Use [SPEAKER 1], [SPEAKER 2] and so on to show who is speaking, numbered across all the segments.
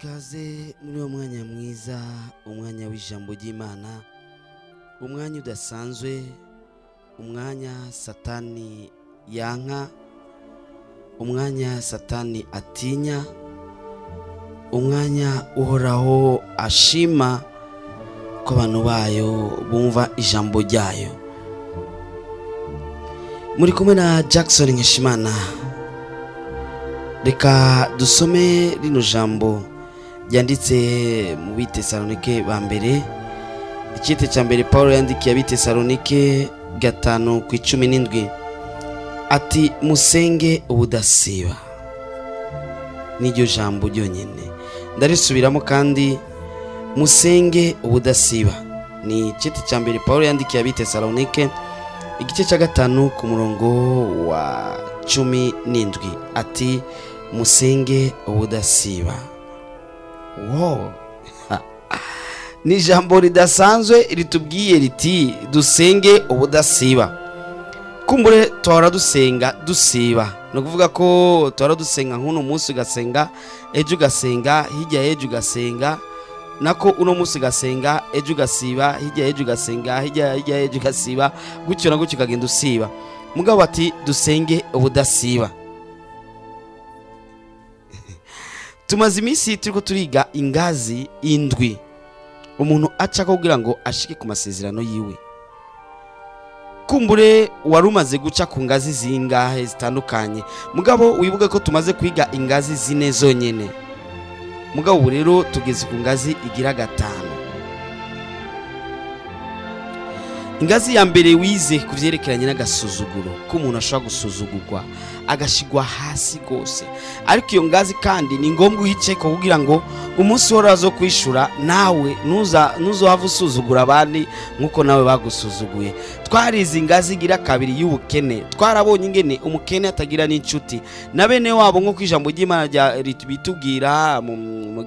[SPEAKER 1] Ikaze muri uwo mwanya mwiza, umwanya w'ijambo ry'Imana, umwanya udasanzwe, umwanya Satani yanka, umwanya Satani atinya, umwanya Uhoraho ashima ko abantu bayo bumva ijambo ryayo. Muri kumwe na Jackson Nkeshimana. Reka dusome rino jambo ryanditse mu Bitesalonike ba mbere, icyete cya mbere Paul yandikiye Abitesalonike 5:17, ati musenge ubudasiba. N'iryo jambo ryonyine ndarisubiramo kandi, musenge ubudasiba. Ni icyete cya mbere Paul yandikiye Abitesalonike, igice cya 5 ku murongo wa 17, ati musenge ubudasiba. Wow, ni ijambo ridasanzwe ritubwiye riti dusenge ubudasiba. Kumbure tuhora dusenga dusiba, ni ukuvuga ko tuhora dusenga nk'uno munsi ugasenga, ejo ugasenga, hirya y'ejo ugasenga, nako uno munsi ugasenga, ejo ugasiba, hirya y'ejo ugasenga, hirya y'ejo ugasiba, gutyo na gutyo ukagenda usiba. Mugabo ati dusenge ubudasiba. Tumaze iminsi turiko turiga ingazi indwi umuntu aca kugira ngo ashike ku masezerano yiwe. Kumbure wari umaze guca ku ngazi zingahe zitandukanye, mugabo wibuke ko tumaze kwiga ingazi zine zonyene. Mugabo ubu rero tugeze ku ngazi igira 5. Ingazi ya mbere wize ku vyerekeranye n'agasuzuguro, ko umuntu ashobora gusuzugurwa agashigwa hasi gose, ariko iyo ngazi kandi ni ngombwa uyiceko kugira ngo umunsi uhora zo kwishura nawe ntuzohava usuzugura abandi nkuko nawe bagusuzuguye. Twarize ingazi igira 2 y'ubukene, twarabonye ingene umukene atagira n'inshuti na bene wabo, nkuko ijambo ry'Imana bitubwira mu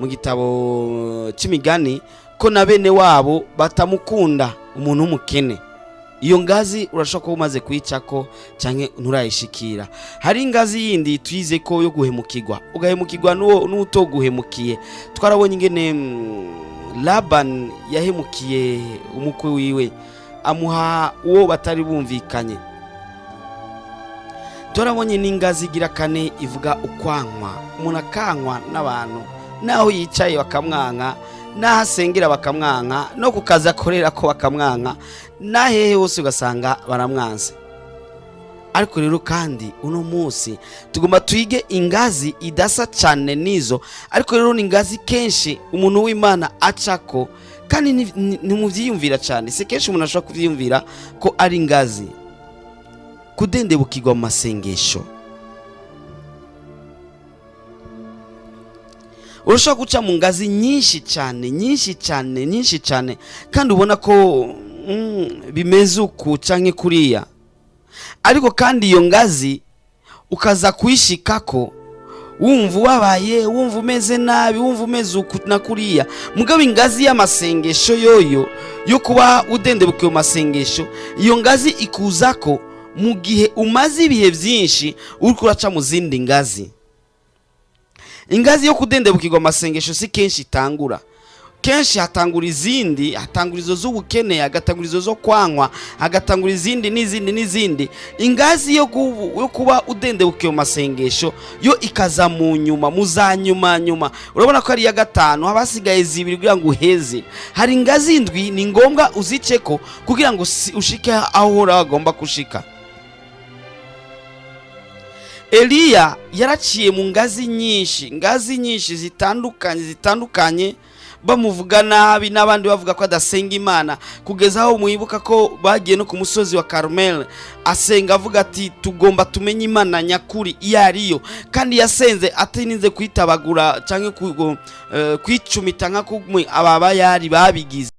[SPEAKER 1] gitabo c'imigani ko na bene wabo batamukunda umuntu w'umukene. Iyo ngazi urashobora kuba umaze kuyicako canke nturayishikira. Hari ingazi yindi twize ko yo guhemukirwa, ugahemukirwa n'utoguhemukiye. Twarabonye ingene Laban yahemukiye umukwe wiwe, amuha uwo batari bumvikanye. Twarabonye n'ingazi igira 4 ivuga ukwankwa, umuntu akankwa n'abantu, naho yicaye bakamwanka, naho asengera bakamwanka, no ku kazi akorera ko bakamwanka, nahehe hose ugasanga baramwanze. Ariko rero kandi uno munsi tugomba twige ingazi idasa cyane nizo, ariko rero ni ingazi kenshi umuntu w'Imana acako, kandi ntimuvyiyumvira cyane. Si kenshi umuntu ashobora kuvyiyumvira ko ari ingazi. Kudendebukirwa mu masengesho, urashobora guca mu ngazi nyinshi cyane, nyinshi cyane, nyinshi cyane, kandi ubona ko bimeze uku canke kuriya, ariko kandi iyo ngazi ukaza kuyishikako wumva ubabaye, wumva umeze nabi, wumva umeze uku na kuriya. Mugabo ingazi y'amasengesho yoyo yo kuba udendebukiye mu masengesho, iyo ngazi ikuzako mu gihe umaze ibihe byinshi uriko uraca mu zindi ngazi. Ingazi yo kudendebukirwa amasengesho si kenshi itangura, kenshi hatangura izindi, hatangura izo z'ubukene, hagatangura izo zo kwankwa, hagatangura izindi n'izindi n'izindi. Ingazi yo kuba udendebukiye mu masengesho yo ikaza mu nyuma, mu za nyuma nyuma. Urabona ko ari iya 5, haba hasigaye 2 kugira ngo uheze. Hari ingazi indwi ni ngombwa uziceko kugira ngo ushike aho Uhoraho agomba gushika. Eliya yaraciye mu ngazi nyinshi, ngazi nyinshi zitandukanye, bamuvuga nabi n'abandi bavuga ko adasenga Imana, kugeza aho mwibuka ko bagiye no ku musozi wa Karmel asenga avuga ati tugomba tumenye Imana nyakuri iyo ariyo. Kandi yasenze atininze kwitabagura canke kwicumita nka kumwe aba yari babigize.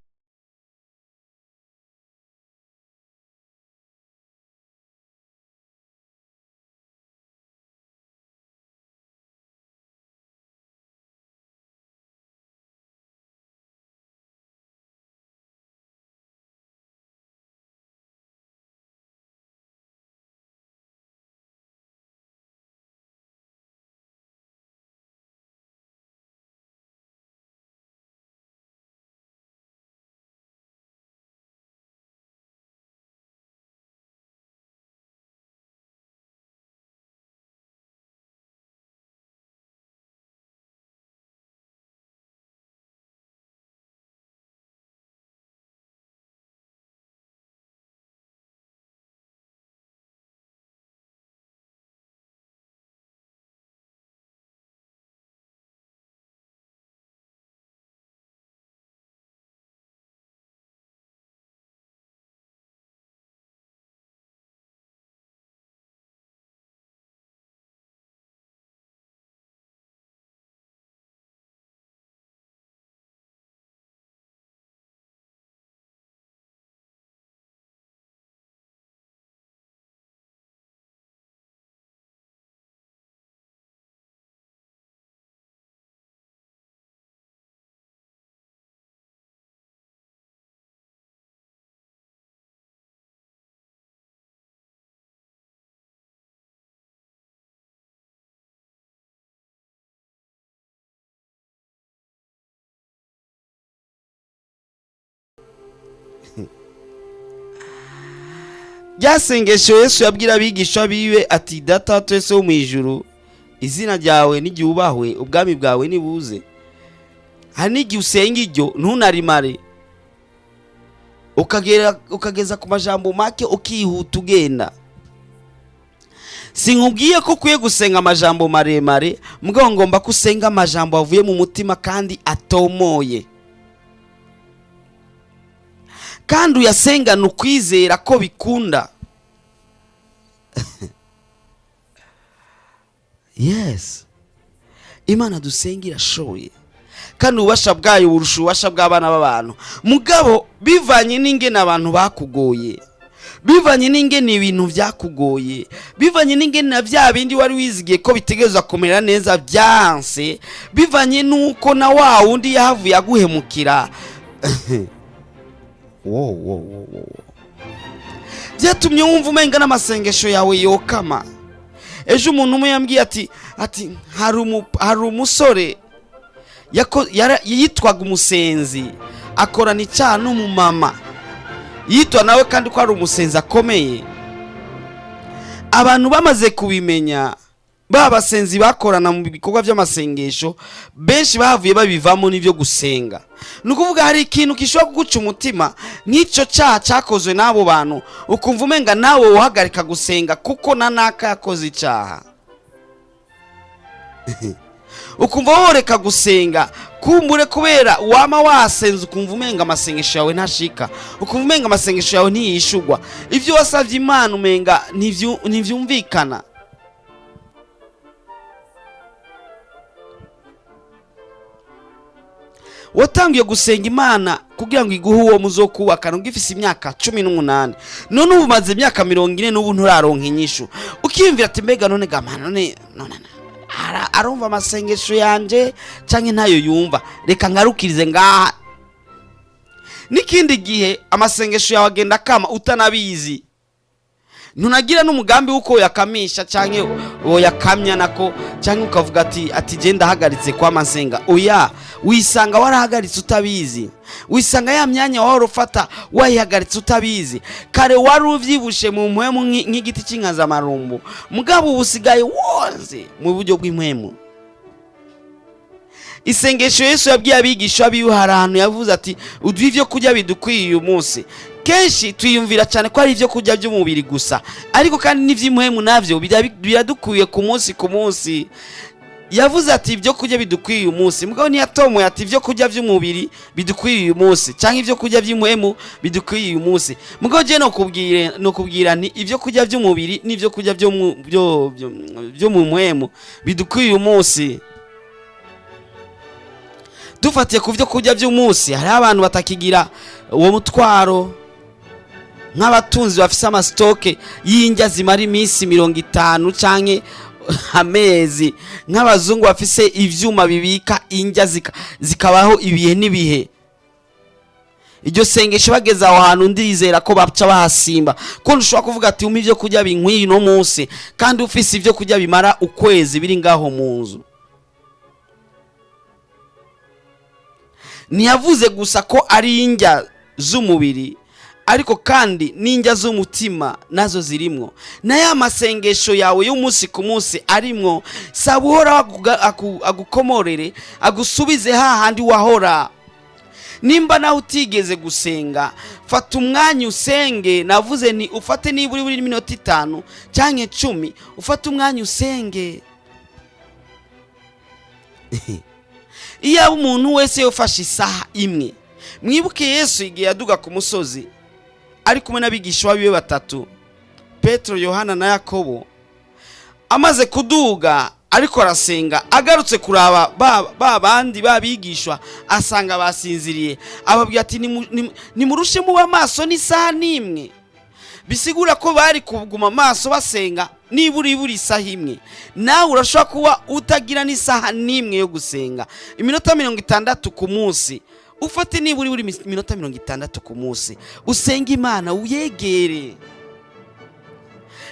[SPEAKER 1] Rya sengesho Yesu yabwira abigisha biwe ati: "Data wa twese wo mu ijuru, izina ryawe niryubahwe, ubwami bwawe nibuze." Hari n'igihe usenga iryo ntunarimare, ukageza ku majambo make, ukihuta ugenda. Sinkubwiye ko ukwiye gusenga amajambo maremare, mugabo ngomba ko usenga amajambo avuye mu mutima kandi atomoye, kandi uyasengana ukwizera ko bikunda. Yes, Imana dusenga irashoboye, kandi ububasha bwayo burusha ububasha bw'abana b'abantu. Mugabo bivanye n'ingene abantu bakugoye, bivanye n'ingene ibintu byakugoye, bivanye n'ingene na bya bindi wari wizigiye ko bitegerezwa kumera neza byanse, bivanye n'uko na wa wundi yahavuye aguhemukira, wo wo wo wo wo, byatumye wumva umenga n'amasengesho yawe yokama. Ejo umuntu umwe yambwiye ati hari umusore yitwaga umusenzi, akorana icyaha n'umumama yitwa nawe kandi ko ari umusenzi akomeye. Abantu bamaze kubimenya, ba basenzi bakorana mu bikorwa by'amasengesho, benshi bahavuye babivamo n'ibyo gusenga. Ni ukuvuga hari ikintu gishobora kuguca umutima nk'icyo cyaha cyakozwe n'abo bantu, ukumva umenga nawe uhagarika gusenga kuko na naka yakoze icyaha, ukumva woreka gusenga kumbure kubera wama wasenze, ukumva umenga amasengesho yawe ntashika, ukumva umenga amasengesho yawe ntiyishugwa, ibyo wasabye Imana umenga ntivyumvikana. Watangiye gusenga Imana kugira ngo iguhe uwo muzokubakana ugifise imyaka 18, none ubu umaze imyaka 40, n'ubu nturaronka inyishu. Ukiyumvira ati: "Mbega none gama none none arumva amasengesho yanje canke ntayo yumva? Reka ngarukirize ngaha." N'ikindi gihe amasengesho yawe agenda akama utanabizi, ntunagira n'umugambi w'uko woyakamisha canke woyakamya nako, canke ukavuga ati je ndahagaritse kwama nsenga. Oya, wisanga warahagaritse utabizi, wisanga ya myanya wahora ufata wayihagaritse utabizi. Kare wari uvyibushe mu mpwemu nk'igiti c'inkazamarumbu, mugabo ubu usigaye wonze mu buryo bw'impwemu. Isengesho Yesu yabwiye abigisha biwe, hari ahantu yavuze ati: "Uduhe ibyo kurya bidukwiye uyu munsi." Kenshi twiyumvira cyane ko ari ibyo kurya by'umubiri gusa, ariko kandi n'iby'impwemu nabyo biradukwiye ku munsi ku munsi. Yavuze ati: "Ibyo kurya bidukwiye uyu munsi", mugabo ntiyatomoye ati ibyo kurya by'umubiri bidukwiye uyu munsi cyangwa ibyo kurya by'impwemu bidukwiye uyu munsi. Mugabo je nokubwira nti ibyo kurya by'umubiri n'ibyo kurya byo mu mpwemu bidukwiye uyu munsi. Dufatiye ku byo kurya by'umunsi, hariho abantu batakigira uwo mutwaro, nk'abatunzi bafise amasitoke y'indya zimara iminsi 50 canke amezi, nk'abazungu bafise ivyuma bibika indya zikabaho ibihe n'ibihe. Iryo sengesho bageze aho hantu, ndizera ko baca bahasimba, ko ntushobora kuvuga ati: "Umpe ibyo kurya binkwiye uno munsi", kandi ufise ibyo kurya bimara ukwezi biri ngaho mu nzu. Ntiyavuze gusa ko ari indya z'umubiri, ariko kandi n'indya z'umutima nazo zirimwo, na ya masengesho yawe y'umunsi ku munsi arimwo. Saba Uhoraho agukomorere, agusubize hahandi wahora. Nimba nawe utigeze gusenga, fata umwanya usenge. Navuze ni ufate nibura buri minota 5 cyangwa 10, ufate umwanya usenge. Iyo umuntu wese yofashe isaha imwe. Mwibuke Yesu igihe yaduga ku musozi ari kumwe n'abigishwa biwe batatu, Petero, Yohana na Yakobo. Amaze kuduga ariko arasenga, agarutse kuraba ba bandi babigishwa, asanga basinziriye. Ababwira ati: "Nimurushe muba maso n'isaha n'imwe?" Bisigura ko bari kuguma amaso basenga nibura ibura isaha imwe. Nawe urashobora kuba utagira n'isaha n'imwe yo gusenga, iminota 60 ku munsi. Ufate nibura ibura iminota 60 ku munsi, usenge Imana, uyegere.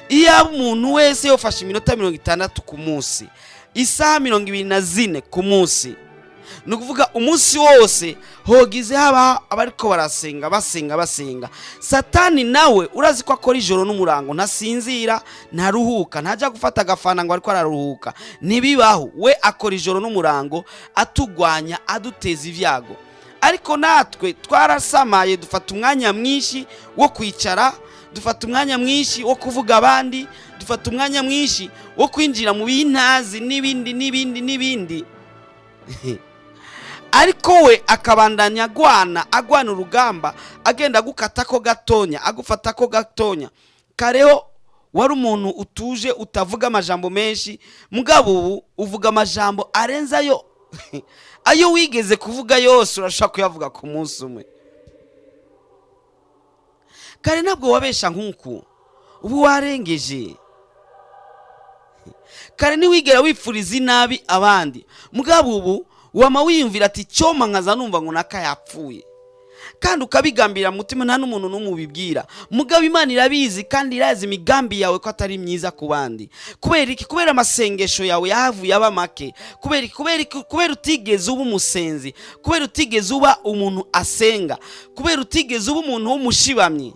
[SPEAKER 1] Iyo umuntu wese yofashe iminota 60 ku munsi, isaha 24 ku munsi. Ni ukuvuga umunsi wose hogize haba abariko barasenga, basenga, basenga. Satani nawe urazi ko akora ijoro n'umurango, ntasinzira, ntaruhuka, ntajya gufata agafana ngo ariko araruhuka, ntibibaho. We akora ijoro n'umurango atugwanya, aduteza ibyago. Ariko natwe twarasamaye, dufata umwanya mwinshi wo kwicara, dufata umwanya mwinshi wo kuvuga abandi, dufata umwanya mwinshi wo kwinjira mu bintazi n'ibindi n'ibindi n'ibindi. Ariko we akabandanya agwana, agwana urugamba, agenda agukata ko gatonya, agufata ko gatonya. Kareho wari umuntu utuje, utavuga amajambo menshi, mugabo ubu uvuga amajambo arenze ayo wigeze kuvuga yose, urashobora kuyavuga ku munsi umwe. Kare ntabwo wabesha nk'uku, ubu warengeje. Kare ntiwigera wifuriza inabi abandi, mugabo ubu wama wiyumvira ati cyoma nkaza numva ngo naka yapfuye, kandi ukabigambira mu mutima, nta n'umuntu n'umwe ubibwira. Mugabo Imana irabizi kandi irazi imigambi yawe ko atari myiza ku bandi. Kubera iki? Kubera amasengesho yawe yahavuye aba make. Kubera iki? Kubera iki? Kubera utigeze uba umusenzi, kubera utigeze uba umuntu asenga, kubera utigeze uba umuntu w'umushibamyi.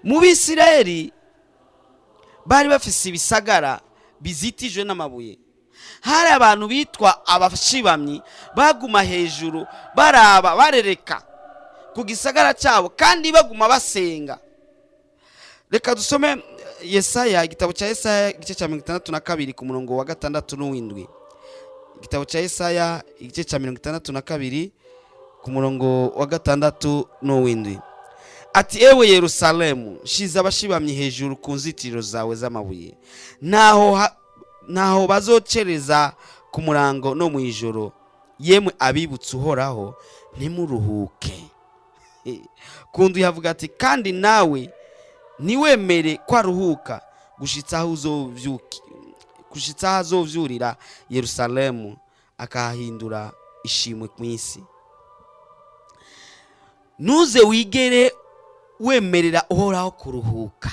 [SPEAKER 1] Mu Bisirayeli bari bafise ibisagara bizitijwe n'amabuye. Hari abantu bitwa abashibamyi, baguma hejuru baraba, barereka ku gisagara cyabo, kandi baguma basenga. Reka dusome Yesaya, igitabo cya Yesaya, igice cya 62 ku murongo wa 6 n'uwindwi. Igitabo cya Yesaya, igice cya 62 ku murongo wa 6 n'uwindwi, ati: "Ewe Yerusalemu, shize abashibamyi hejuru ku nzitiro zawe z'amabuye, ntaho bazocereza ku murango no mu ijoro. Yemwe abibutse Uhoraho, ntimuruhuke." Kundi yavuga ati: "Kandi nawe ntiwemere ko aruhuka gushitsa aho azovyurira Yerusalemu, akahahindura ishimwe ku isi." Ntuze wigere wemerera Uhoraho kuruhuka.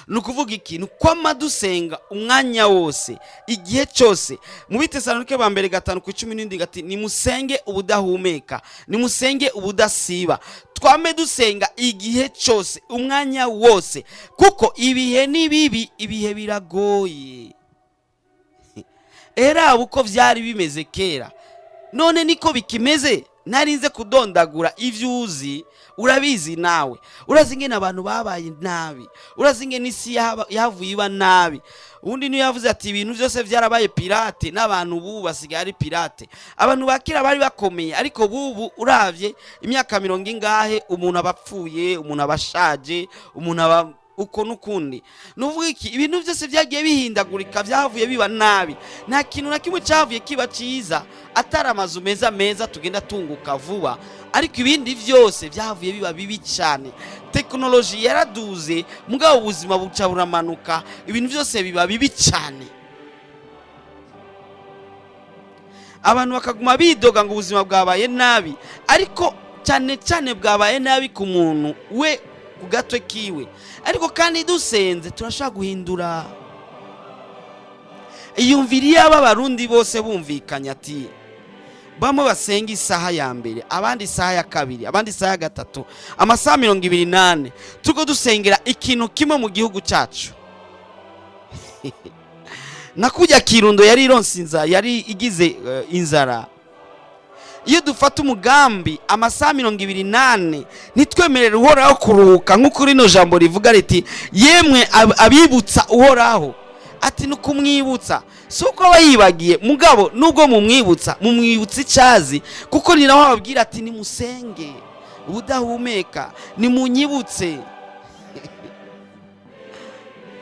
[SPEAKER 1] Ni ukuvuga ikintu kwama dusenga umwanya wose, igihe cyose. Mu Bitesalonike ba mbere 5:17 gati: "Nimusenge ubudahumeka, nimusenge ubudasiba." Twame dusenga igihe cyose, umwanya wose, kuko ibihe ni bibi, ibihe biragoye. Era uko byari bimeze kera, none niko bikimeze. Narinze kudondagura ibyo uzi, urabizi nawe. Urazi ingene abantu babaye nabi, urazi ingene isi yahavuye iba nabi. Ubundi niyo yavuze ati ibintu byose byarabaye pirate, n'abantu ubu basigaye ari pirate. Abantu ba kera bari bakomeye, ariko bubu uravye imyaka mirongo ingahe umuntu aba apfuye, umuntu aba ashaje, umuntu aba uko n'ukundi. Nuvuga iki? Ibintu byose byagiye bihindagurika, byavuye biba nabi. Nta kintu na kimwe cyavuye kiba cyiza, atari amazu meza meza tugenda tunguka vuba, ariko ibindi byose byavuye biba bibi cyane. Tekinoloji yaraduze, mugabo ubuzima buca buramanuka, ibintu byose biba bibi cyane. Abantu bakaguma bidoga ngo ubuzima bwabaye nabi, ariko cyane cyane bwabaye nabi ku muntu we ku gatwe kiwe. Ariko kandi dusenze turashobora guhindura. Iyumvira iyaba Abarundi bose bumvikanye ati bamwe basenga isaha ya mbere, abandi isaha ya kabiri, abandi isaha ya gatatu, amasaha 24 turiko dusengera ikintu kimwe mu gihugu cyacu. Nakujya Kirundo yari ironse inzara, yari igize inzara. Iyo dufata umugambi amasaha 24, ntitwemerere Uhoraho kuruhuka, nk'uko rino jambo rivuga riti: "Yemwe abibutsa Uhoraho." Ati ni ukumwibutsa, si uko aba yibagiye, mugabo nubwo mumwibutsa, mumwibutsa icyazi, kuko ni naho ababwira ati: "Nimusenge ubudahumeka, nimunyibutse."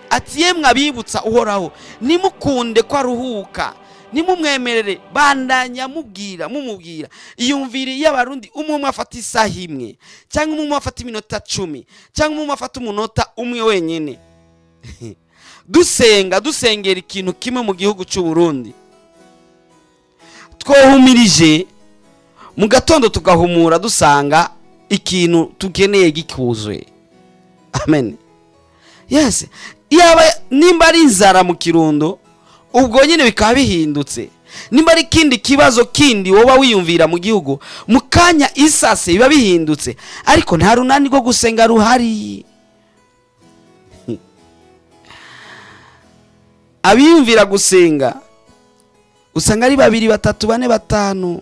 [SPEAKER 1] Ati: "Yemwe abibutsa Uhoraho, nimukunde ko aruhuka, nimumwemerere." Bandanya mubwira, mumubwira. Iyumvire iyo Abarundi umwe umwe afata isaha imwe, cyangwa umwe umwe afata iminota 10, cyangwa umwe umwe afata umunota umwe wenyine, dusenga, dusengera ikintu kimwe mu gihugu cy'u Burundi, twohumirije mu gatondo tugahumura dusanga ikintu tukeneye gikuzuye. Amen, yes. Yaba nimba ari inzara mu Kirundo, ubwo nyine bikaba bihindutse. Nimba ari ikindi kibazo kindi woba wiyumvira mu gihugu, mu kanya isase biba bihindutse, ariko nta runani rwo gusenga ruhari. Abiyumvira gusenga usanga ari babiri, batatu, bane, batanu.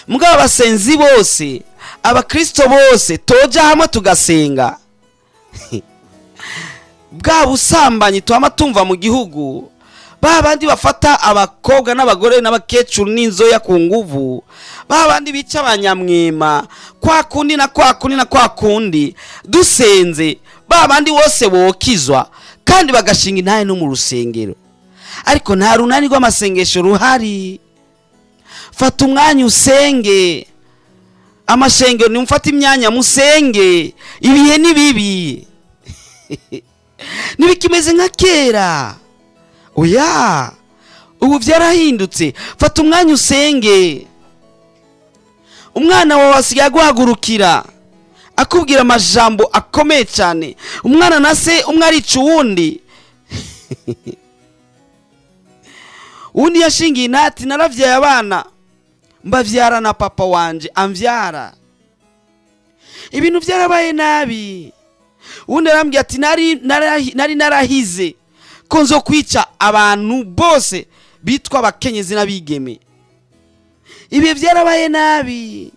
[SPEAKER 1] Mugabo abasenzi bose, abakristo bose toja hamwe tugasenga, bwa busambanyi tuhama tumva mu gihugu, ba bandi bafata abakobwa n'abagore n'abakecuru n'inzoya ku nguvu, ba bandi bica abanyamwema kwa kundi na kwa kundi na kwa kundi, dusenze ba bandi bose bokizwa kandi bagashinga intahe no mu rusengero. Ariko nta runani rw'amasengesho ruhari. Fata umwanya usenge. Amashengero nimufate imyanya musenge. Ibihe ni bibi, ntibikimeze nka kera. Oya, ubu byarahindutse. Fata umwanya usenge. Umwana wawe asigaye aguhagurukira akubwira amajambo akomeye cyane. Umwana na se umwe arica uwundi. Uwundi yashingiye inati: "Naravyaye abana, mbavyara na papa wanje amvyara." Ibintu byarabaye nabi. Uwundi arambwira ati: Nari narahize ko nzo kwica abantu bose bitwa abakenyezi n'abigeme." Ibihe byarabaye nabi,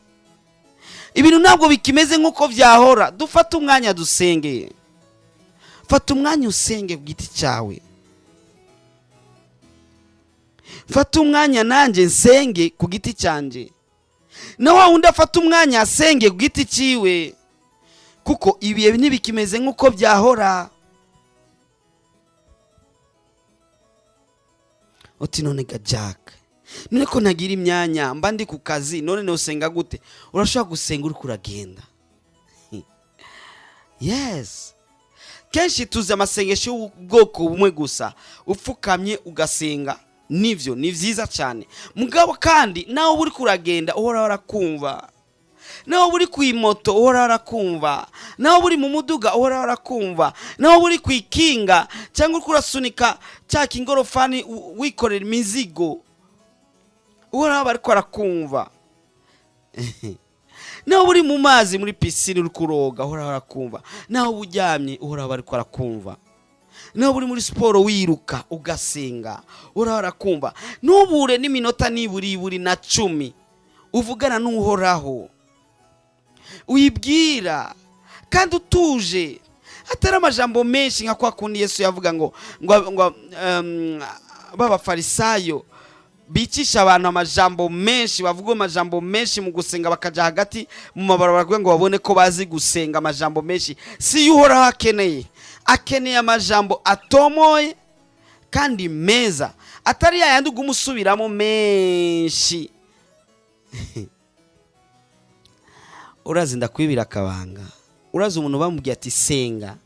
[SPEAKER 1] ibintu ntabwo bikimeze nk'uko byahora. Dufate umwanya dusenge. Fata umwanya usenge ku giti cyawe. Fata umwanya nanjye nsenge ku giti cyanjye, na wa wundi afata umwanya asenge ku giti cyiwe, kuko ibihe ntibikimeze nk'uko byahora. Uti: "None ga Jack, none ko ntagira imyanya, mba ndi ku kazi, none nosenga gute?" Urashobora gusenga uriko uragenda. Yes, kenshi tuzi amasengesho y'ubwoko bumwe gusa, upfukamye ugasenga. Nivyo ni vyiza cyane, mugabo kandi nawe uba uriko uragenda uhora urakumva, nawe uba uri ku imoto uhora urakumva, nawe uba uri mu muduga uhora urakumva, nawe uba uri ku ikinga cyangwa uriko urasunika cya kingorofani wikorera imizigo, uhoraho bariko arakumva. Nawe uba uri mu mazi, muri pisine uri kuroga, uhoraho arakumva. Nawe uba uryamye, uhoraho bariko arakumva. Nawe uba uri muri siporo wiruka ugasenga, uhoraho arakumva. Ntubure n'iminota niburi na 10 uvugana n'Uhoraho, uyibwira kandi utuje, atari amajambo menshi nka kwa kundi Yesu yavuga ngo b'Abafarisayo bicisha abantu amajambo menshi, bavuga amajambo menshi mu gusenga, bakaja hagati mu mabarabara kugira ngo babone ko bazi gusenga. Amajambo menshi si yo Uhoraho akeneye. Akeneye amajambo atomoye kandi meza, atari yayandi uguma usubiramo menshi. Urazi, ndakwibira akabanga. Urazi, umuntu bamubwiye ati senga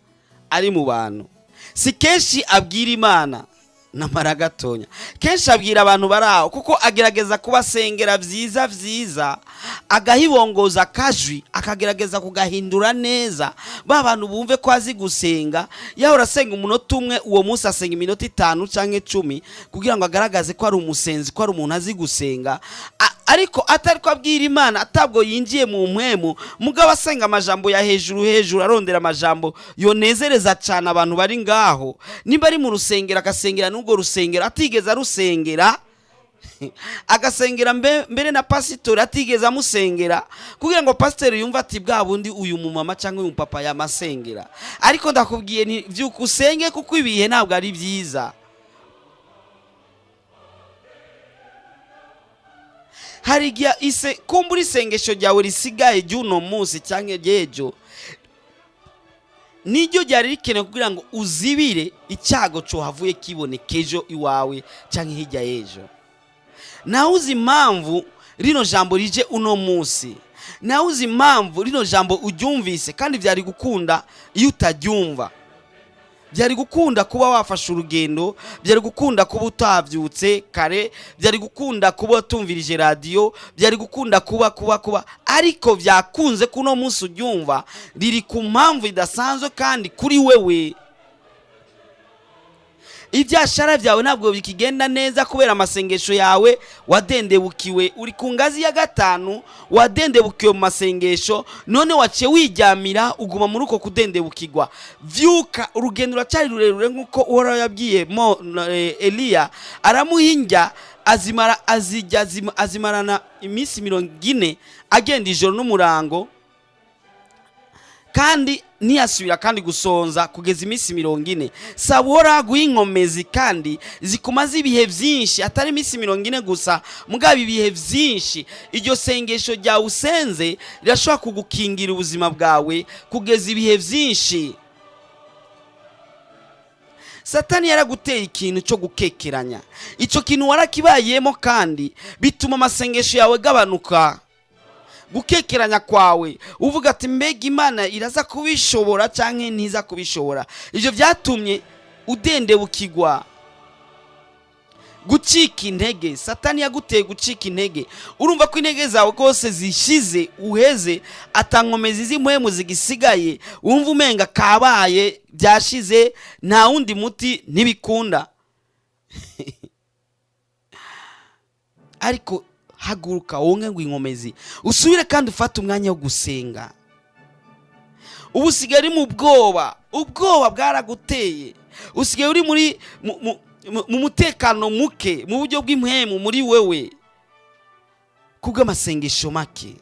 [SPEAKER 1] ari mu bantu, si kenshi abwira Imana namara gatonya. Kenshi abwira abantu bari aho, kuko agerageza kubasengera vyiza vyiza, agahibongoza akajwi, akagerageza kugahindura neza, ba bantu bumve ko azi gusenga. Yahora asenga umunota umwe, uwo munsi asenga iminota 5 canke 10, kugira ngo agaragaze ko ari umusenzi, ko ari umuntu azi gusenga. Ariko atari ko abwira Imana, atabwo yinjiye mu mpwemu, mugabo asenga amajambo ya hejuru hejuru, arondera amajambo yonezereza cyane abantu bari ngaho. Nimba ari mu rusengero, agasengera n'urwo rusengero atigeze arusengera, agasengera mbere na pasitori atigeze amusengera, kugira ngo pasitori yumve ati bwa bundi uyu mumama cyangwa uyu mupapa yamasengera. Ariko ndakubwiye nti vyuka usenge, kuko ibihe ntabwo ari byiza. Hari igihe ise kumbura isengesho ryawe risigaye ry'uno munsi cyangwa ry'ejo niryo ryari rikenewe kugira ngo uzibire icyago cohavuye kiboneka ejo iwawe cyangwa hirya y'ejo. Nawe uzi impamvu rino jambo rije uno munsi, nawe uzi impamvu rino jambo uryumvise, kandi byari gukunda iyo utaryumva. Byari gukunda kuba wafashe urugendo, byari gukunda kuba utabyutse kare, byari gukunda kuba utumvirije radiyo, byari gukunda kuba kuba kuba, ariko byakunze ko uno munsi uryumva. Riri ku mpamvu idasanzwe kandi kuri wewe. Ibyashara byawe ntabwo bikigenda neza kubera amasengesho yawe wadendebukiwe. Uri ku ngazi ya gatanu, wadendebukiwe mu masengesho, none waciye wijyamira, uguma muri uko kudendebukirwa. Vyuka, urugendo ruracyari rurerure, nk'uko Uhoraho yabwiye Eliya, aramuha indya azimara, azijya, azimarana iminsi 40, agenda ijoro n'umurango, kandi ntiyasubira kandi gusonza kugeza iminsi 40. Saba Uhoraho aguhe inkomezi kandi zikumaze ibihe byinshi, atari iminsi 40 gusa, mugabo ibihe byinshi. Iryo sengesho ryawe usenze rirashobora kugukingira ubuzima bwawe kugeza ibihe byinshi. Satani yaraguteye ikintu cyo gukekeranya, icyo kintu warakibayemo, kandi bituma amasengesho yawe agabanuka. Gukekeranya kwawe, uvuga ati: "Mbega Imana iraza kubishobora cyangwa ntiza kubishobora?" Ibyo byatumye udendebukirwa, gucika intege. Satani yaguteye gucika intege. Urumva ko intege zawe rwose zishize, uheze, atankomezi z'impwemu zigisigaye, wumva umenga kabaye, byashize, nta wundi muti, ntibikunda. Ariko haguruka, wonge ngo inkomezi, usubire kandi ufate umwanya wo gusenga. Ubu usigaye uri mu bwoba, ubwoba bwaraguteye, usigaye uri muri mu mutekano muke mu buryo bw'impwemu muri wewe kubw'amasengesho make.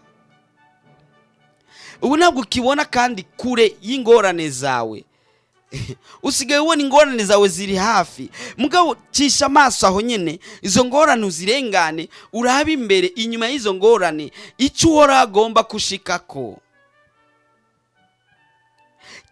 [SPEAKER 1] Ubu ntabwo ukibona kandi kure y'ingorane zawe, usigaye ubona ingorane zawe ziri hafi. Mugabo cisha amaso aho nyine, izo ngorane uzirengane, urabe imbere, inyuma y'izo ngorane, icyo Uhoraho agomba kushikako.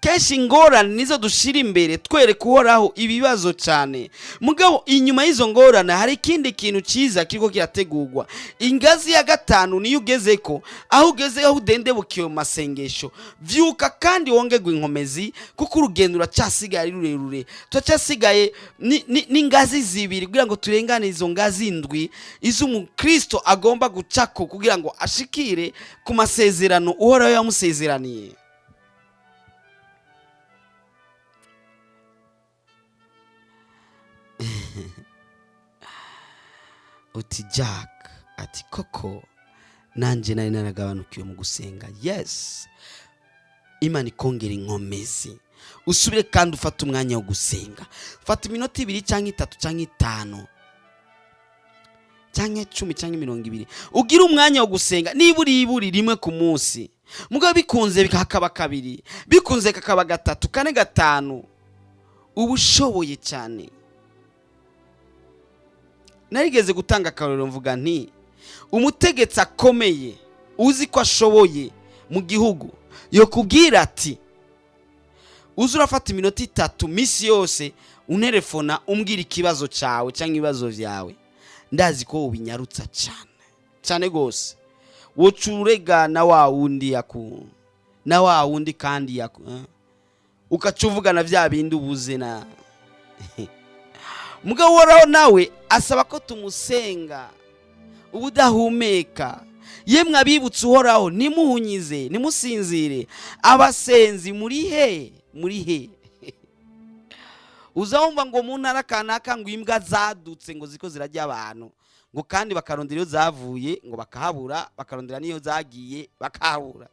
[SPEAKER 1] Kenshi ingorane nizo dushira imbere, twereka Uhoraho ibibazo cyane. Mugabo inyuma y'izo ngorane hari ikindi kintu cyiza kiriko kirategurwa. Ingazi ya gatanu niyo ugeze ko, aho ugeze, aho udendebukiwe mu masengesho. Vyuka kandi wongerwe inkomezi, kuko urugendo ruracyasigaye ari rurerure. Turacyasigaye n'ingazi zibiri kugira ngo turengane izo ngazi indwi iz'umukristo agomba gucako kugira ngo ashikire ku masezerano Uhoraho yamusezeraniye. Uti: "Jack," ati, "koko nanjye nari naragabanukiwe mu gusenga." Yes, Imana ikongera inkomezi, usubire kandi ufate umwanya wo gusenga. Fata iminota 2 cyangwa 3 cyangwa 5 cyangwa 10 cyangwa 20, ugire umwanya wo gusenga nibura iburi rimwe ku munsi. Mugabo bikunze kakaba kabiri, bikunze kakaba gatatu, kane, gatanu, uba ushoboye cyane. Narigeze gutanga akarorero, mvuga nti: "Umutegetsi akomeye uzi ko ashoboye mu gihugu yokubwira ati: 'Uze urafata iminota 3 minsi yose unterefona, umbwira ikibazo cyawe cyangwa ibibazo byawe,' ndazi ko ubinyarutsa cyane cyane rwose. Woca urega na wa wundi yaku na wa wundi kandi yaku, ugaca uvugana bya bindi ubuze." Na mugabo Uhoraho nawe asaba ko tumusenga ubudahumeka. Yemwe abibutse Uhoraho, ntimuhunyize, ntimusinzire. Abasenzi muri he? Muri he? Uza wumva ngo mu ntara kanaka ngo imbwa zadutse, ngo ziko zirajya abantu, ngo kandi bakarondera iyo zavuye ngo bakahabura, bakarondera n'iyo zagiye bakahabura.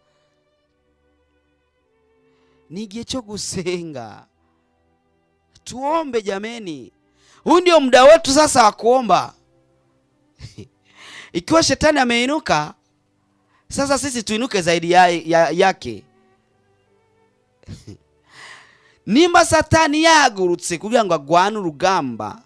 [SPEAKER 1] Ni igihe cyo gusenga. Tuombe jameni, huu ndio muda wetu sasa wa kuomba. Ikiwa shetani ameinuka, sasa sisi tuinuke zaidi yake. Nimba Satani yahagurutse kugira ngo agwane urugamba,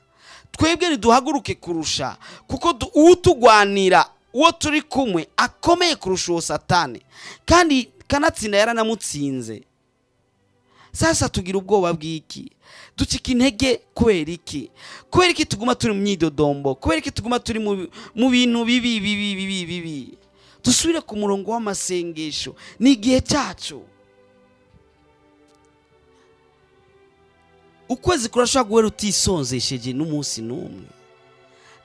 [SPEAKER 1] twebwe ntiduhaguruke kurusha, kuko utugwanira, uwo turi kumwe, akomeye kurusha uwo Satani, kandi kanatsinda yaranamutsinze. Sasa tugira ubwoba bw'iki? Ducika intege kubera iki? Kubera iki tuguma turi mu myidodombo? Kubera iki tuguma turi mu bintu bibi bibi bibi bibi? Dusubire ku murongo w'amasengesho, ni igihe cyacu. Ukwezi kurashobora guhera utisonzesheje n'umunsi n'umwe,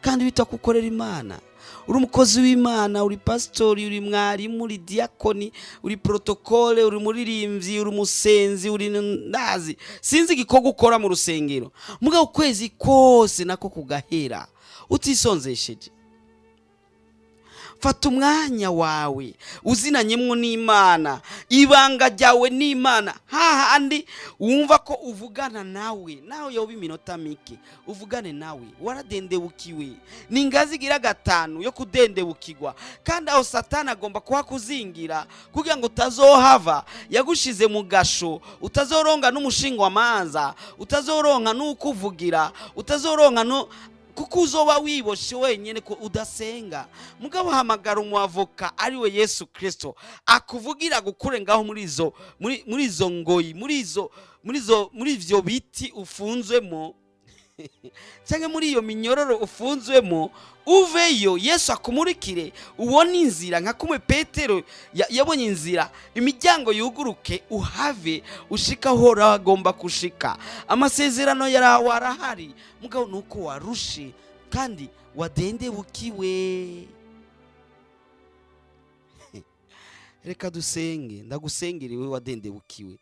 [SPEAKER 1] kandi wita kukorera Imana. Uri umukozi w'Imana, uri pasitori, uri mwarimu, uri diyakoni, uri protokole, uri muririmbyi, uri umusenzi, uri ndazi sinzi igikorwa ukora mu rusengero, mugabo ukwezi kose nako kugahera utisonzesheje. Fata umwanya wawe uzinanyemwo n'Imana, ibanga ryawe n'Imana, hahandi wumva ko uvugana nawe, nawe yoba iminota mike uvugane nawe. Waradendebukiwe, ni ingazi igira gatanu yo kudendebukirwa, kandi aho Satani agomba kuhakuzingira kugira ngo utazohava. Yagushize mu gasho, utazoronka n'umushingwamanza, utazoronka n'ukuvugira, utazoronka no kuko uzoba wiboshe wenyine ko udasenga. Mugabo hamagara umwavoka ariwe Yesu Kristo, akuvugira gukure ngaho muri izo ngoyi, muri ivyo biti ufunzwemo, cyangwa muri iyo minyororo ufunzwemo, uveyo. Yesu akumurikire, ubone inzira nka kumwe Petero yabonye inzira, imiryango yuguruke, uhave ushika aho agomba gushika. Amasezerano yarawe arahari, mugabo nuko warushe kandi wadendebukiwe. Reka dusenge. Ndagusengere we wadendebukiwe.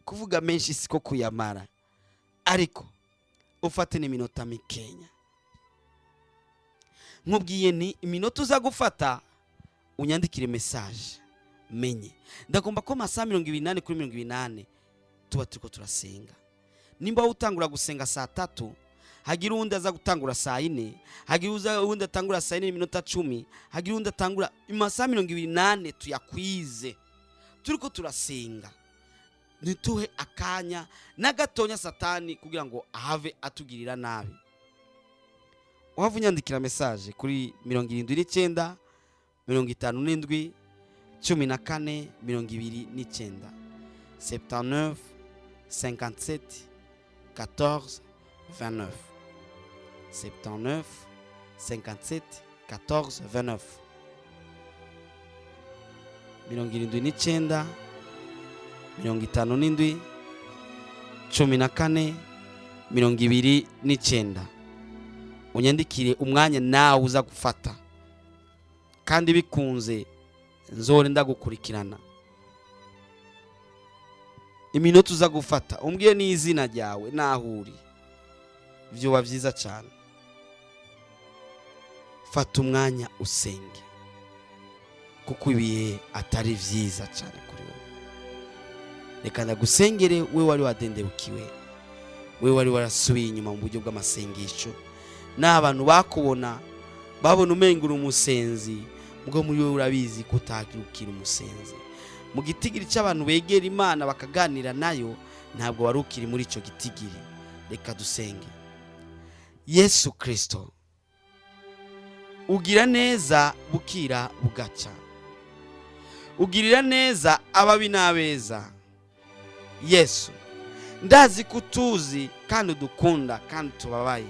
[SPEAKER 1] Kuvuga menshi siko kuyamara, ariko ufate n'iminota mikenya. Nkubwiye ni iminota uza gufata unyandikire message menye. Ndagomba ko amasaha 24 kuri 24 tuba turiko turasenga. Nimba utangura gusenga saa 3, hagira uwundi aza gutangura saa 4, hagira uwundi atangura saa 3:50, hagira uwundi atangura. Amasaha 24 tuyakwize turiko turasenga. Ntituhe akanya na gatonya Satani kugira ngo ahave atugirira nabi. Uhava unyandikira message kuri 79 57 14 29, 79 57 14 29, 79 57 14 29, 79 57 14 29. Unyandikire umwanya nawe uza gufata, kandi bikunze nzore ndagukurikirana. Iminota uza gufata, umbwiye n'izina ryawe n'aho uri, byoba byiza cyane. Fata umwanya usenge, kuko ibihe atari byiza cyane kuri wowe. Reka ndagusengere we wari wadendebukiwe, we wari warasubiye inyuma mu buryo bw'amasengesho, n'abantu bakubona babona umenga uri umusenzi, ubwo muri wowe urabizi ko utagira umusenzi. Mu gitigiri cy'abantu begera Imana bakaganira nayo, ntabwo wari ukiri muri icyo gitigiri. Reka dusenge. Yesu Kirisito, ugira neza bukira bugaca, ugirira neza ababi n'abeza. Yesu, ndazi ko utuzi kandi udukunda kandi tubabaye.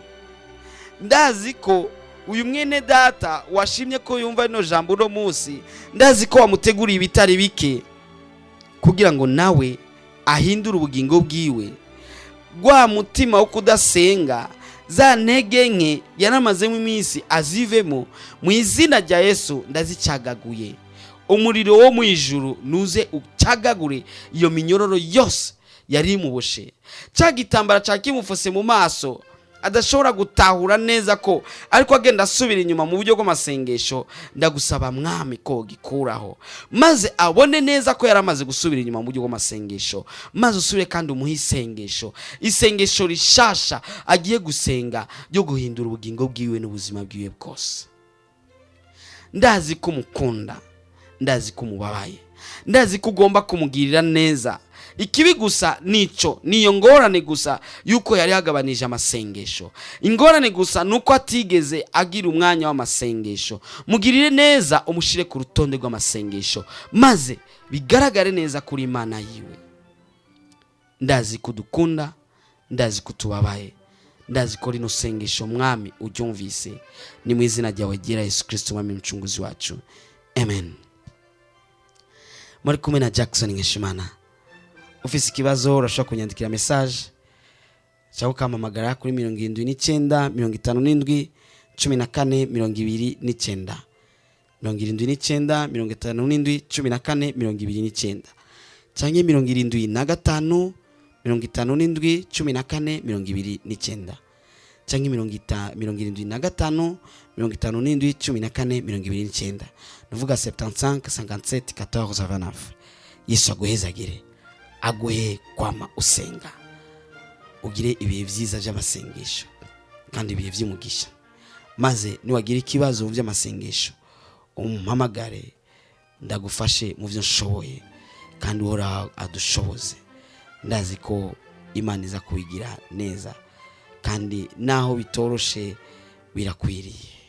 [SPEAKER 1] Ndazi ko uyu mwene data washimye ko yumva rino jambo uno munsi, ndazi ko wamuteguriye ibitari bike kugira ngo nawe ahindure ubugingo bwiwe. Rwa mutima wo kudasenga, za ntege nke yaramazemo iminsi, azivemo mu izina rya Yesu. Ndazicagaguye. Umuriro wo mu ijuru nuze ucagagure iyo minyororo yose yari imuboshe, cya gitambara cya kimufose mu maso adashobora gutahura neza ko ariko agenda asubira inyuma mu buryo bw'amasengesho. Ndagusaba Mwami ko gikuraho, maze abone neza ko yari amaze gusubira inyuma mu buryo bw'amasengesho, maze usubire kandi umuhe isengesho, isengesho rishasha agiye gusenga ryo guhindura ubugingo bwiwe n'ubuzima bwiwe bwose. Ndazi ko umukunda, ndazi ko umubabaye, ndazi ko ugomba kumugirira neza. Ikibi gusa nico, niyo ngorane gusa yuko yari yagabanije amasengesho. Ingorane gusa nuko atigeze agira umwanya w'amasengesho. Mugirire neza, umushire ku rutonde rw'amasengesho, maze bigaragare neza kuri Imana yiwe. Ndazi ko udukunda, ndazi ko tubabaye, ndazi ko rino sengesho Mwami uryumvise. Ni mu izina ryawe ryera Yesu Kristo, Mwami Mucunguzi wacu, amen. Muri kumwe na Jackson Nkeshimana. Ufise ikibazo urashobora kunyandikira message cyangwa ukampamagara kuri 79 57 14 29, 79 57 14 29, canke 75 57 14 29, canke 75 57 14 29, nuvuga 75 57 14 29. Yesu aguhezagire, aguhe kwama usenga, ugire ibihe vyiza vy'amasengesho kandi ibihe vy'umugisha. Maze niwagira ikibazo mu vy'amasengesho, umpamagare ndagufashe mu byo nshoboye, kandi Uhoraho adushoboze. Ndazi ko Imana iza kubigira neza, kandi naho bitoroshe birakwiriye.